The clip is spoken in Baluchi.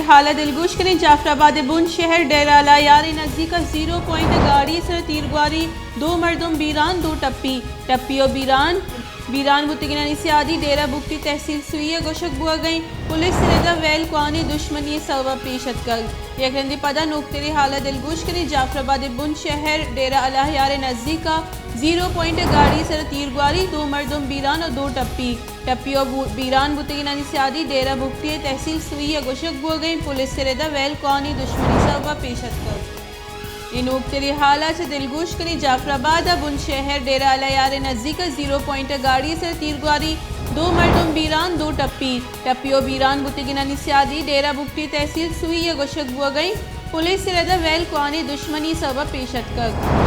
حال ءَ دلگوش کنیں۔ جعفر آباد ءِ بن شہر ڈیرہ الہیار ءِ نزیک ءَ زیرو پوائنٹ ءِ گاڑی ءِ سر ءَ تیرگواری، دو مردم بیران، دو ٹپی۔ ٹپی ءُ بیران، بیران بوتگینانی سیادی ڈیرہ بگٹی تحصیل سوئی ءَ گوشگ بوگ ءَ اِنت۔ پولیس ءِ رد ءَ ویل کوہنیں دشمنی ءِ سبب ءَ پیش اتکگ۔ یک رندے پدا نوکتریں حال ءَ دلگوش کنیں۔ جعفر آباد ءِ بن شہر ڈیرہ الہیار ءِ نزیک ءَ زیرو پوائنٹ ءِ گاڑی ءِ سر ءَ تیرگواری، دو مردم بیران ءُ دو ٹپی۔ ٹپی ءُ بو-، بیران بوتگینانی سیادی ڈیرہ بگٹی ءِ تحصیل سوئی ءَ گوشگ بوگ ءَ اِنت۔ پولیس ءِ رد ءَ ویل کوہنیں دشمنی ءِ سبب ءَ پیش اتکگ۔ اے نوکتریں حال ءَ چہ دلگوش کنیں۔ جعفر آباد ءِ بن شہر ڈیرہ الہیار ءِ نزیک ءَ زیرو پوائنٹ ءِ گاڑی ءِ سر ءَ تیرگواری، دو مردم بیران، دو ٹپی۔ ٹپی ءُ بیران بوتگینانی سیادی ڈیرہ بگٹی تحصیل سوئی ءَ گوشگ بوگ ءَ اِنت۔ پولیس ءِ رد ءَ ویل کوہنیں دشمنی ءِ سبب ءَ پیش اتکگ۔